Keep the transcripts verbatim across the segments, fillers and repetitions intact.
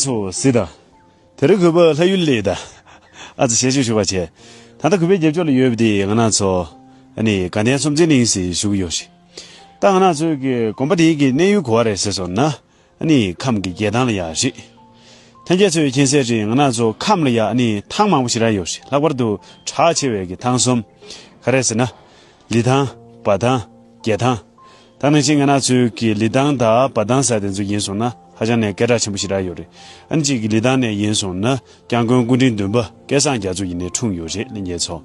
ཚོ་སི་དང་། དེ་རིང་གུས་པ་ལྷ་ཡུལ་ལས་དང་། ཨ་ཙི་ཞལ་བཞུགས་ཞུ་བ་བྱས། ད་ལྟ་གུས་པའི་རྒྱབ་ཕྱོགས་ལ་ཡོད་པ་དེ་ང་རང་ཚོ། ཨ་ནི་དགའ་ལྡན་སུམ་རྩེན་གླིང་ཟེར་ཞུ་གི་ཡོད་ཞིག་ད་ང་རང་ཚོའི་གི་དགོན་པ་དེའི་གི་གནས་ཡུལ་ག་པར་རེད་ཟེར་སོང་ན། ཨ་ནི་ཁམས་ཀྱི་རྒྱལ་ཐང་ལ་ཡ་རེད། ལྷན་རྒྱས་ཚོས་མཁྱེན་གསལ་རེད། ང་རང་ཚོ་ཁམས་ལ་ཡ་ཨ་ནི་ཐང་མང་པོ་ཞིག་ར་ཡོད་རེད། ལྷག་པར་དུ་གྲགས་ཆེ་བའི་གི་ཐང་གསུམ། ག་རེ་ཟེར་ན། ལི་ཐང་། འབའ་ཐང་། རྒྱལ་ཐང་། ད་ནང་བཞིན་ང་རང་ཚོའི་གི་ལི་ཐང་དང་འབའ་ཐང་ཟེར་དེ་ཚོ་ཡིན་སོང་ན་ཧ་ཅང་ནས་སྐད་གྲགས་ཆེན་པོ་ཞིག་ར་ཡོད་རེད། ཨ་ནི་གཅིག་གི་ལི་ཐང་ནས་ཡིན་སོང་ན་སྐྱབས་མགོན་སྐུ་ཕྲེང་བདུན་པ་སྐལ་བཟང་རྒྱ་མཚོ་ཡིན་ནའི་འཁྲུངས་ཡོད་རེད། ལྷན་རྒྱས་ཚོ།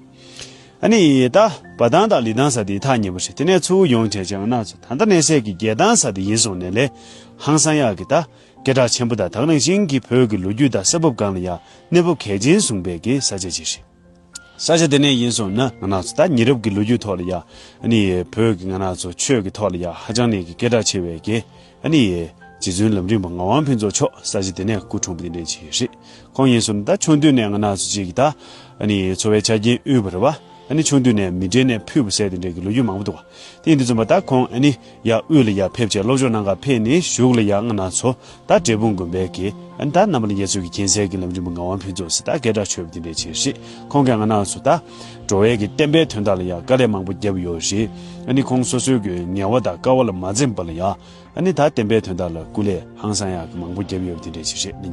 ཨ་ནི་ད་འབའ་ཐང་དང་ལི་ཐང་ཟེར་དེ་ཐག་ཉེ་པོ་རེད། དེ་ནས་ཚུར་ཡོང་བྱས་བྱས་ང་རང་ཚོ་ད་ལྟ་གནས་སའི་གི་རྒྱལ་ཐང་ཟེར་དེ་ཡིན་སོང་ནས་ལས་ཧང་སང་ཡག་གི་ད་སྐད་གྲགས་ཆེན་པོ་དང་ད་ག་ནང་བཞིན་གྱི་བོད་ཀྱི་ལོ་རྒྱུས་དང་ས་བབ་སྒང་ལ་ཡང་གནས་བབ་གལ་ཆེན་བཟུང་བའི་གི་ས་ཆ་ཅིག་རེད། ས་ཆ་དེ་ནས་ཡིན་སོང་ན་ང་རང་ཚོ་ད་ཉེ་རབས་ཀྱི་ལོ་རྒྱུས་ཐོག་ལ་ཡང་ཨ་ནི་བོད་ཀྱི་ང་རང་ཚོ་ཆོས་ཀྱི་ཐོག་ལ་ཡང་ཧ་ཅང་ནས་ཀྱི་སྐད་གྲགས་ཆེ་བའི་གི་ཨ་ནི་རྗེ་བཙུན་ལམ་རིམ་པ་ངག་དབང་ཕུན་ཚོགས་མཆོག་ས་ཆ་དེ་ནས་སྐུ་འཁྲུངས་པ་དེ་འདྲ་ཅིག་རེད། ཁོང་ཡིན་སོང་ན་ད་ཆུང་དུས་ནས་ང་རང་ཚོ་ཅིག་གི་ད་ཨ་ནི་འཚོ་བའི་ཆ་རྐྱེན་དབུལ་བ་རེད་བ། ཨ་ནི་ཆུང་དུས་ནས་མི་གྲལ་ནས་ཕུད་པ་ཟེར་དེ་འདྲའི་གི་ལོ་རྒྱུས་མང་པོ་འདུག་བ། དེ་ཡིན་དུས་ཙམ་པ་ད་ཁོང་ཨ་ནི་ཡར་དབུས་ལ་ཡར་ཕེབས་བྱས་སློབ་སྦྱོང་གནང་གར་ཕེབས་ནས་གཞུག་ལ་ཡར་ང་རང་ཚོ་ད་འབྲས་སྤུངས་དགོན་པའི་གི་ཨ་ནི་ད་རྣམ་པ་ལྷན་རྒྱས་ཚོས་ཀྱི་མཁྱེན་གསལ་གྱི་ལམ་རིམ་པ་ངག་དབང་ཕུན་ཚོགས་ཟེར་ད་སྐད་གྲགས་ཆོད་པ་དེ་འདྲའི་ཆེ་རེད། ཁོང་གིས་ང་རང་ཚོ་ད་འགྲོ་བའི་གི་བསྟན་པའི་དོན་དག་ལ་ཡང་དཀའ་ལས་མང་པོ་བརྒྱབ་ཡོད་རེད། ཨ་ནི་ཁོང་སོ་སོའི་གི་ངལ་བ་དང་དཀའ་བ་ལ་མ་འཛེམས་པ་ལ་ཡང་ཨ་ནི་ད་བསྟན་པའི་དོན་དག་ལ་སྐུ་ལས་ཧང་སང་ཡག་གི་མང་པོ་བརྒྱབ་ཡོད་པ་དེ་འདྲའི་ཆེ་རེད།